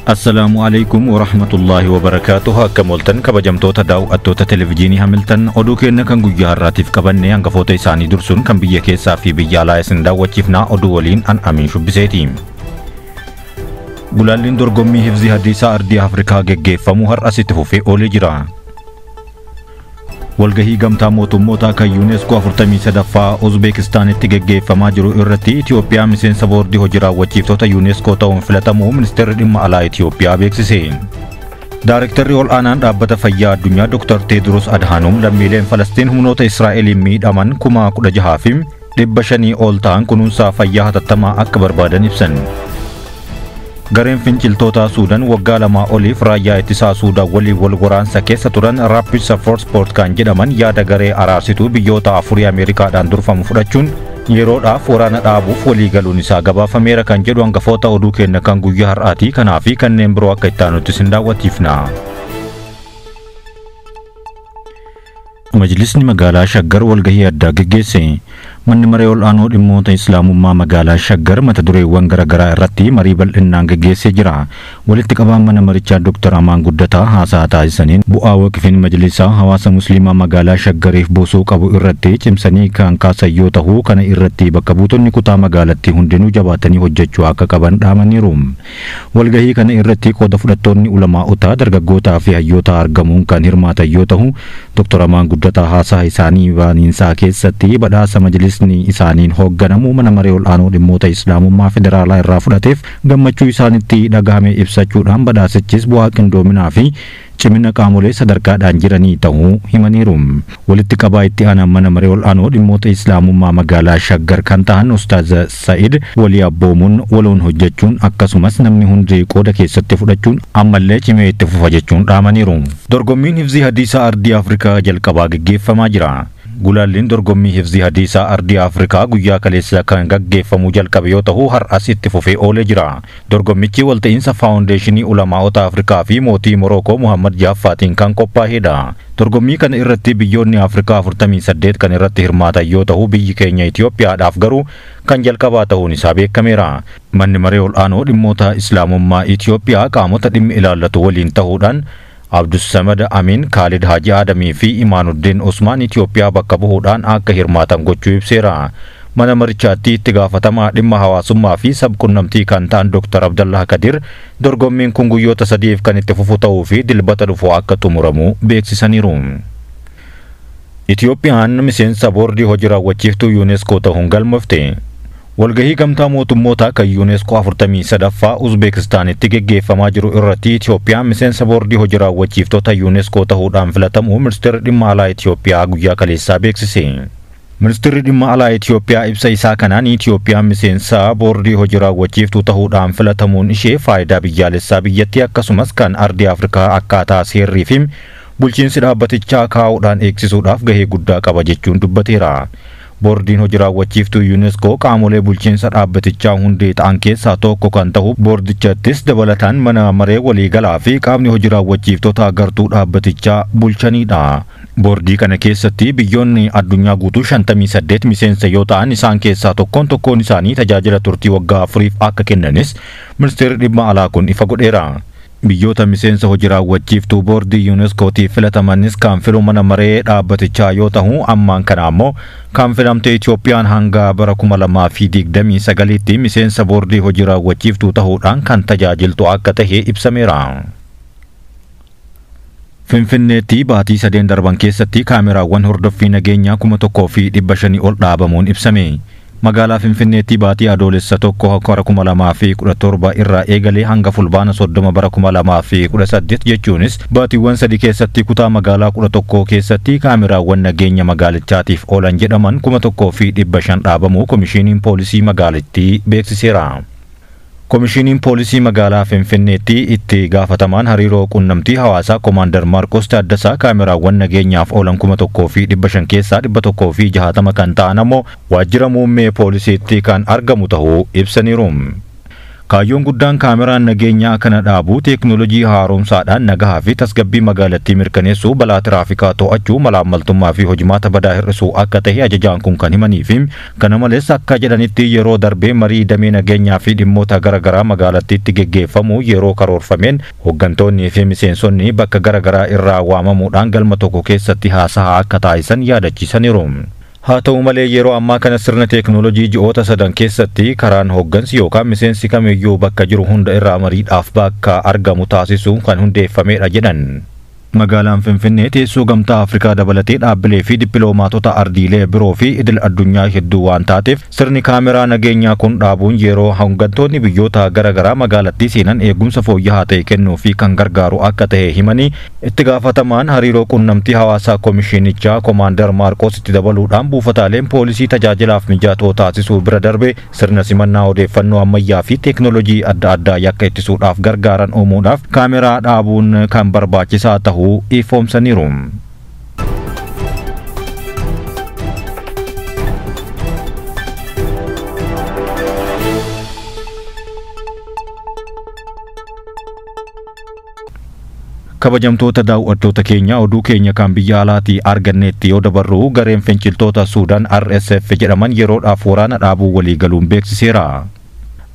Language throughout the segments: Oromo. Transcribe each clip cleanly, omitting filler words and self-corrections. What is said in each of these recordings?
Assalaamu alaikum warahmatullaahi wabarakaatuh. Akkam ooltan kabajamtoota daawwattoota televijiinii Hamiltan, oduu keenya kan guyyaa har'aatiif qabanne hangafoota isaanii dursuun kan biyya keessaa fi biyya alaa isin daawwachiifnaa. Oduu waliin an Amiin Shubbiseeti. Gulaalliin dorgommii hifzii hadiisaa ardii Afrikaa geggeeffamu har'as itti fufee oolee jira. Walgahii gamtaa mootummootaa kan UNESCO 43ffaa Uzbeekistaanitti geggeeffamaa jiru irratti Itoophiyaa miseensa boordii hojii raawwachiiftota UNESCO ta'uun filatamuu ministeerri dhimma alaa Itoophiyaa beeksise. Daarektarri ol aanaan dhaabbata fayyaa addunyaa Dr. Teedros Adhanom lammiileen Falastiin humnoota Israa'eliin miidhaman 16,500 ol ta'an kunuunsaa fayyaa hatattamaa akka barbaadan ibsan. Gareen finciltoota Suudaan waggaa 2 oliif raayyaa ittisaa Suudaan waliin wal waraansa keessa turan Rapid Support Force kan jedhaman yaada garee araarsituu biyyoota afurii Ameerikaadhaan durfamu fudhachuun yeroodhaaf waraana dhaabuuf walii galuun isaa gabaafameera kan jedhu hangafoota oduu keenya kan guyyaa har'aatii. Kanaa fi kanneen biroo akka itti aanutti isin daawwachiifna. Majlisni magaalaa Shaggar walgahii addaa geggeesse. Manni maree ol'aanoo dhimmoota Islaamummaa magaalaa Shaggar mata dureewwan garaagaraa irratti marii bal'innaan geggeessee jira. Walitti qabaan mana marichaa Dr. Amaan Guddataa haasaa taasisaniin bu'aa waqfiin majlisaa hawaasa musliimaa magaalaa Shaggariif buusuu qabu irratti cimsanii kan kaasan yoo ta'u, kana irratti bakka buutonni kutaa magaalattii hundinuu jabaatanii hojjechuu akka qaban dhaamaniiru. Walgahii kana irratti qooda fudhattoonni ulamaa'otaa, dargaggootaa fi hayyoota argamuun kan hirmaatan yoo ta'u, Dr. Amaan Guddataa haasaa isaanii baaniinsaa keessatti badhaasa majlisni isaaniin hoogganamu mana maree ol'aanoo dhimmoota Islaamummaa federaalaa irraa fudhateef gammachuu isaanitti dhagahame ibsachuudhaan badhaasichis bu'aa qindoominaa fi cimina qaamolee sadarkaadhaan jiranii ta'uu himaniiru. Walitti qabaa itti aanaan mana maree ol'aanoo dhimmoota Islaamummaa magaalaa Shaggar kan ta'an Ustaaz Sa'id walii abboomuun waloon hojjechuun akkasumas namni hundi qooda keessatti fudhachuun ammallee cimee itti fufa jechuun dhaamaniiru. Dorgommiin hifzii hadiisaa ardii Afrikaa jalqabaa geggeeffamaa jira. Gulaalliin dorgommii hifzii hadiisaa ardii Afrikaa guyyaa kaleessa kan gaggeeffamuu jalqabe yoo ta'u, har'as itti fufee oolee jira. Dorgommichi walta'iinsa faawundeeshinii ulamaa'ota Afrikaa fi mootii Morookoo Muhammad Jaaffaatiin kan qophaa'edha. Dorgommii kana irratti biyyoonni Afrikaa 48 kan irratti hirmaatan yoo ta'u, biyyi keenya Itoophiyaadhaaf garuu kan jalqabaa ta'uun isaa beekameera. Manni maree ol'aanoo dhimmoota Islaamummaa Itoophiyaa qaamota dhimmi ilaallatu waliin ta'uudhaan Abdussamad Amin, Khalid Haji Adamii fi Imaanuddin Usmaan Itoophiyaa bakka bu'uudhaan akka hirmaatan gochuu ibseera. Mana marichaatti itti gaafatamaa dhimma hawaasummaa fi sabqunnamtii kan ta'an Dr. Abdallah Kadir dorgommiin kun guyyoota sadiif kan itti fufu ta'uu fi dilbata dhufu akka xumuramu beeksisaniiru. Itoophiyaan miseensa boordii hojii raawwachiiftuu UNESCO ta'uun galmoofte. Walgahii gamtaa mootummootaa kan UNESCO 43ffaa Uzbeekistaanitti geggeeffamaa jiru irratti Itoophiyaan miseensa boordii hojii raawwachiiftota UNESCO ta'uudhaan filatamuu ministeerri dhimma alaa Itoophiyaa guyyaa kaleessaa beeksise. Ministeerri dhimma alaa Itoophiyaa ibsa isaa kanaan Itoophiyaan miseensa boordii hojii raawwachiiftuu ta'uudhaan filatamuun ishee faayidaa biyyaalessaa biyyattii akkasumas kan ardii Afrikaa akkaataa seerrii fi bulchiinsi dhaabbatichaa kaa'uudhaan eegsisuudhaaf gahee guddaa qaba jechuun dubbateera. Boordiin hojii raawwachiiftuu UNESCO qaamolee bulchiinsa dhaabbatichaa hundee ta'an keessaa tokko kan ta'u, boordichattis dabalataan mana maree waliigalaa fi qaamni hojii raawwachiiftota gartuu dhaabbatichaa bulchanidha. Boordii kana keessatti biyyoonni addunyaa guutuu 58 miseensa yoo ta'an, isaan keessaa tokkoon tokkoon isaanii tajaajila turtii waggaa 4 akka kennanis ministeerri dhimma alaa kun ifa godheera. Biyyoota miseensa hojii raawwachiiftuu boordii UNESCOtiif filatamanis kan filu mana maree dhaabbatichaa yoo ta'u, ammaan kana ammoo kan filamte Itoophiyaan hanga bara 2029tti miseensa boordii hojii raawwachiiftuu ta'uudhaan kan tajaajiltu akka tahe ibsameera. Finfinneetti baatii 3 darban keessatti kaameraawwan hordoffii nageenyaa 1,500 ol dhaabamuun ibsame. Magaalaa Finfinneetti baatii Adoolessa 1 bara 2017 irraa eegalee hanga Fulbaana 30 bara 2018 jechuunis baatiiwwan 3 keessatti kutaa magaalaa 11 keessatti kaameraawwan nageenya magaalichaatiif oolan jedhaman 1,500 dhaabamuu Komishiiniin Poolisii magaalittii beeksiseera. Komishiiniin Poolisii magaalaa Finfinneetti itti gaafatamaan hariiroo qunnamtii hawaasaa Koomaandar Maarkos Taaddasaa kaameraawwan nageenyaaf oolan 1,500 keessaa 160 kan ta'an ammoo waajjira muummee poolisiitti kan argamu ta'uu ibsaniiru. Kaayyoon guddaan kaameraan nageenyaa kana dhaabu teeknoolojii haaromsaadhaan nagahaa fi tasgabbii magaalattii mirkaneessuu, balaa tiraafikaa to'achuu, malaammaltummaa fi hojimaata badaa hir'isuu akka ta'e ajajaan kun kan himanii fi kana malees akka jedhanitti yeroo darbee marii damee nageenyaa fi dhimmoota garaagaraa magaalattiitti geggeeffamu yeroo karoorfameen hooggantoonnii fi miseensonni bakka garaagaraa irraa waamamuudhaan galma tokko keessatti haasa'a akka taasisan yaadachiisaniiru. Haa ta'u malee yeroo ammaa kana sirna teeknoolojii ji'oota sadan keessatti karaan hooggansi yookaan miseensi kamiyyuu bakka jiru hunda irraa mariidhaaf bakka argamu taasisuun kan hundeeffamedha jedhan. Magaalaan Finfinnee teessoo gamtaa Afrikaa dabalatee dhaabbilee fi dippiloomaatota ardiilee biroo fi idil addunyaa hedduu waan taateef sirni kaameraa nageenyaa kun dhaabuun yeroo hooggantoonni biyyoota garaagaraa magaalattii seenan eegumsa fooyya'aa ta'e kennuu fi kan gargaaru akka ta'e himanii itti gaafatamaan hariiroo qunnamtii hawaasaa komishinichaa Komaandar Maarqos itti dabaluudhaan buufataaleen poolisii tajaajilaaf mijatoo taasisuu bira darbe sirna simannaa odeeffannoo ammayyaa fi teeknoolojii adda addaa yakka ittisuudhaaf gargaaran uumuudhaaf kaameraa dhaabuun kan barbaachisaa ta'uu ifoomsaniiru. Kabajamtoota daawwattoota keenya, oduu keenya kan biyya alaatii arganneetti yoo dabarru, gareen finciltoota Suudaan RSF jedhaman yeroodhaaf waraana dhaabuu waliigaluun beeksiseera.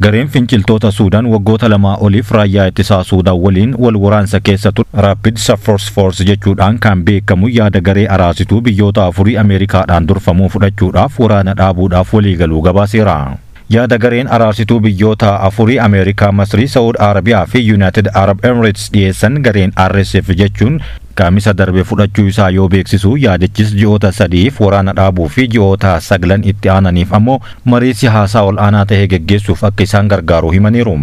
Gareen finciltoota Suudaan waggoota 2 oliif raayyaa ittisaa Suudaan waliin wal waraansa keessa ture Rapid Support Force jechuudhaan kan beekamu yaada garee araarsituu biyyoota afurii Ameerikaadhaan durfamuu fudhachuudhaaf waraana dhaabuudhaaf waliigaluu gabaaseera. Yaada gareen araarsituu biyyoota afurii Ameerikaa, Masrii, Saawud Arabiyaa fi United Arab Emirates dhiyeessan gareen RSF jechuun Kamisa darbe fudhachuu isaa yoo beeksisu, yaadichis ji'oota 3f waraana dhaabuu fi ji'oota 9 itti aananiif ammoo marii siyaasaa ol aanaa ta'e geggeessuuf akka isaan gargaaru himaniiru.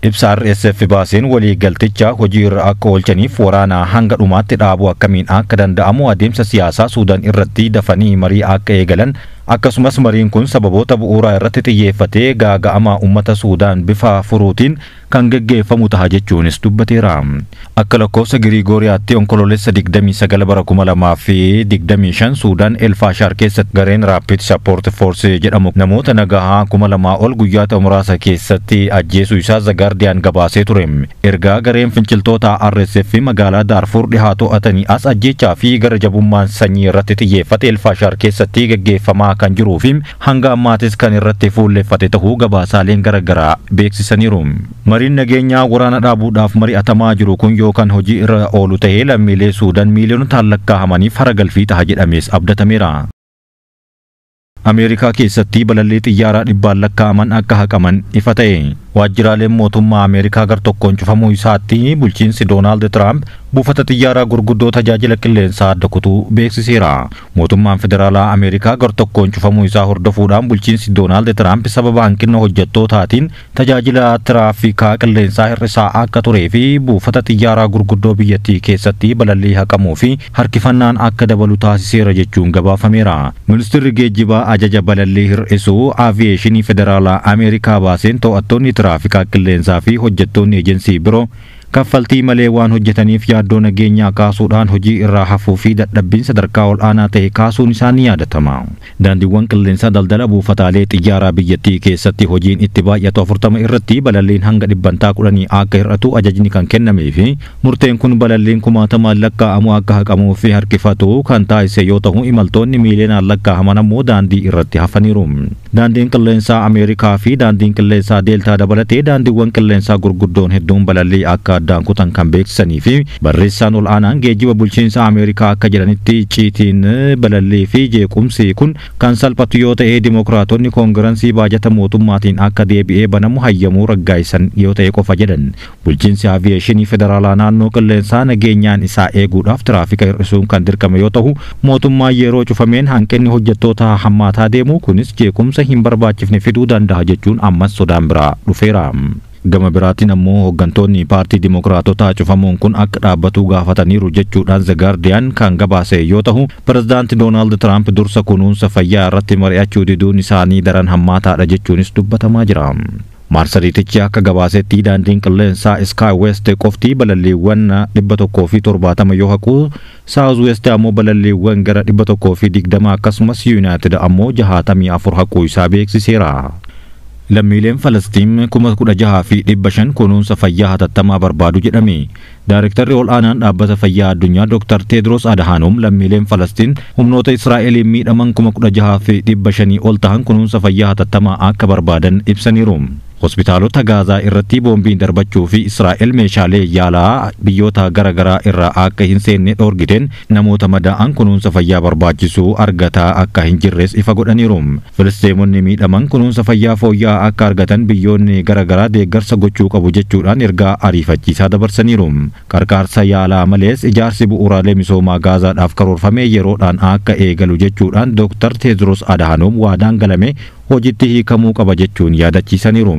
Ibsa RSF baaseen waliigalticha hojii irra akka oolchaniif waraana hanga dhumaatti dhaabuu akkamiin akka danda'amu adeemsa siyaasaa Suudaan irratti dafanii marii akka eegalan, akkasumas mariin kun sababoota bu'uuraa irratti xiyyeeffatee gaaga'ama uummata Suudaan bifa furuutiin kan geggeeffamu ta'a jechuunis dubbateera. Akka lakkoofsa Giriigooriyaatti Onkoloolessa 29 bara 2025 Suudaan Elfaashaar keessatti gareen Rapid Support Force jedhamu namoota nagahaa 2000 ol guyyaata muraasa keessatti ajjeesuu isaa The Guardian gabaasee ture. Ergaa gareen finciltoota RSF magaalaa Daarfur dhihaa to'atanii as ajjeechaa fi gara jabummaan sanyii irratti xiyyeeffate Elfaashaar keessatti geggeeffamaa kan jiruu fi hanga ammaatis kan irratti fuulleffate ta'uu gabaasaaleen garaagaraa beeksisaniiru. Mariin nageenyaa waraana dhaabuudhaaf mari'atamaa jiru kun yoo kan hojii irra oolu ta'ee lammiilee Suudaan miiliyonotaan lakkaa'amaniif hara galfii ta'a jedhamees abdatameera. Ameerikaa keessatti balallii xiyyaaraa dhibbaan lakkaa'aman akka haqaman ifa ta'e. Waajjiraaleen mootummaa Ameerikaa gar tokkoon cufamuu isaatti bulchiinsi Doonaald Tiraamp buufata xiyyaaraa gurguddoo tajaajila qilleensaa adda kutuu beeksiseera. Mootummaan federaalaa Ameerikaa gar tokkoon cufamuu isaa hordofuudhaan bulchiinsi Doonaald Tiraamp sababa hanqina hojjettootaatiin tajaajila tiraafikaa qilleensaa hir'isaa akka turee fi buufata xiyyaaraa gurguddoo biyyattii keessatti balallii haqamuu fi harkifannaan akka dabalu taasiseera jechuun gabaafameera. Ministeerri geejjibaa ajaja balallii hir'isuu aviyeeshinii federaalaa Ameerikaa baaseen to'attoonni tiraafikaa qilleensaa fi hojjettoonni ejensii biroo kaffaltii malee waan hojjetaniif yaaddoo nageenyaa kaasuudhaan hojii irraa hafuu fi dadhabbiin sadarkaa ol aanaa ta'e kaasuun isaa ni yaadatama. Daandiiwwan qilleensaa daldala buufataalee xiyyaaraa biyyattii keessatti hojiin itti baay'atu 40 irratti balalliin hanga 10% akka hir'atu ajajni kan kennamee fi murteen kun balalliin kumaatamaan lakkaa'amu akka haqamuu fi harkifatu kan taasise yoo ta'u, imaltoonni miiliyoonaan lakkaa'aman ammoo daandii irratti hafaniiru. Daandiin qilleensaa Ameerikaa fi daandiin qilleensaa Deeltaa dabalatee daandiiwwan qilleensaa gurguddoon hedduun balallii akka addaan kutan kan beeksisanii fi barreessaan ol aanaan geejjiba bulchiinsa Ameerikaa akka jedhanitti icciitiin balallii fi jeequmsi kun kan salphatu yoo ta'e dimokiraatonni koongirensii baajata mootummaatiin akka deebi'ee banamu hayyamuu raggaa'isan yoo ta'e qofa jedhan. Bulchiinsi aviyeeshinii federaalaa naannoo qilleensaa nageenyaan isaa eeguudhaaf tiraafika hir'isuun kan dirqame yoo ta'u, mootummaan yeroo cufameen hanqinni hojjettoota hammaataa deemu kunis jeequmsa hin barbaachifne fiduu danda'a jechuun ammas sodaan biraa dhufeera. Gama biraatiin ammoo hooggantoonni paartii dimokiraatotaa cufamuun kun akka dhaabbatu gaafataniiru jechuudhaan The Guardian kan gabaase yoo ta'u, pirezidaanti Doonaald Tiraamp dursa kunuunsa fayyaa irratti mari'achuu diduun isaanii daran hammaataadha jechuunis dubbatamaa jira. Marsariitichi akka gabaasetti daandiin qilleensaa Sky West qofti balalliiwwan 170 yoo haqu, South West ammoo balalliiwwan gara 120 akkasumas United ammoo 64 haquu isaa beeksiseera. Lammiileen Falastiin 16,500 kunuunsa fayyaa hatattamaa barbaadu jedhame. Daarektarri ol aanaan dhaabbata fayyaa addunyaa Dr. Teedros Adhanom lammiileen Falastiin humnoota Israa'eliin miidhaman 16,500 ol tahan kunuunsa fayyaa hatattamaa akka barbaadan ibsaniiru. Hospitaalota Gaazaa irratti boombiin darbachuu fi Israa'el meeshaalee yaalaa biyyoota garaagaraa irraa akka hin seenne dhoorgiteen namoota madaa'an kunuunsa fayyaa barbaachisuu argataa akka hin jirres ifa godhaniiru. Filisteemonni miidhaman kunuunsa fayyaa fooyya'aa akka argatan biyyoonni garaagaraa deeggarsa gochuu qabu jechuudhaan ergaa ariifachiisaa dabarsaniiru. Qarqaarsa yaalaa malees ijaarsi bu'uuraalee misoomaa Gaazaadhaaf karoorfame yeroodhaan akka eegalu jechuudhaan Dr. Teedros Adhanom waadaan galame hojiitti hiikamuu qaba jechuun yaadachiisaniiru.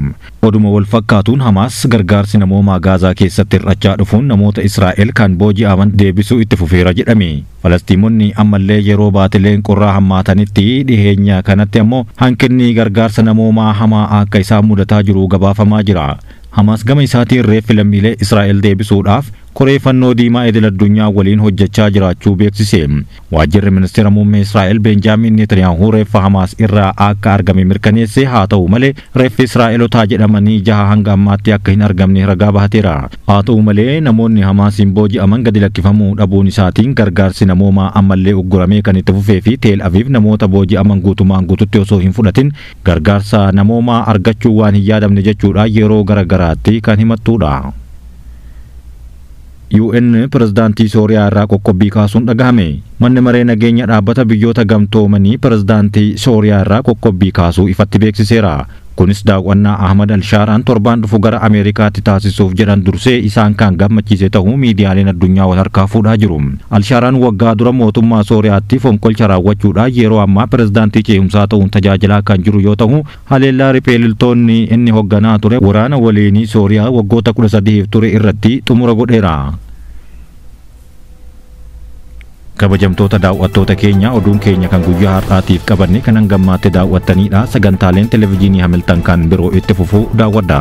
Oduma wal fakkaatuun Hamaas gargaarsi namoomaa Gaazaa keessatti hir'achaa dhufuun namoota Israa'el kan booji'aman deebisuu itti fufeera jedhame. Falastiimonni ammallee yeroo baatileen qorraa hammaatanitti dhiheenya kanatti ammoo hanqinni gargaarsa namoomaa hamaa akka isaan mudataa jiru gabaafamaa jira. Hamaas gama isaatiin reeffi lammiilee Israa'el deebisuudhaaf koree fannoo diimaa idil addunyaa waliin hojjechaa jiraachuu beeksise. Waajjirri ministeera muummee Israa'el Benjaamin Netanyaahuu reeffa Hamaas irraa akka argame mirkaneesse, haa ta'u malee reeffi Israa'elotaa jedhamanii jaha hanga ammaatti akka hin argamne ragaa bahateera. Haa ta'u malee namoonni Hamaasiin booji'aman gadi lakkifamuu dhabuun isaatiin gargaarsi namoomaa ammallee ugguramee kan itti fufee fi Teel Aviv namoota booji'aman guutumaan guututti osoo hin fudhatin gargaarsa namoomaa argachuu waan hin yaadamne jechuudha yeroo garagaraatti kan himattudha. UN pirezidaantii Sooriyaa irraa qoqqobbii kaasuun dhagahame. Manni maree nageenya dhaabbata biyyoota gamtoomanii pirezidaantii Sooriyaa irraa qoqqobbii kaasuu ifatti beeksiseera. Kunis daawwannaa Ahmad Alshaaraan torbaan dhufu gara Ameerikaatti taasisuuf jedhan dursee isaan kan gammachiise ta'uu miidiyaaleen addunyaa wal harkaa fuudhaa jiru. Alshaaraan waggaa dura mootummaa Sooriyaatti fonqolcha raawwachuudhaan yeroo ammaa pirezidaantii ce'umsaa ta'uun tajaajilaa kan jiru yoo ta'u, haleellaa riphee loltoonni inni hoogganaa ture waraana waliinii Sooriyaa waggoota 13 ture irratti xumura godheera. Kabajamtoota daawwattoota keenya, oduun keenya kan guyyaa har'aatiif qabanne kan hangammaatti daawwattanidha. Sagantaaleen televezyiinii Hamiltan kan biroo itti fufuu daawwadha.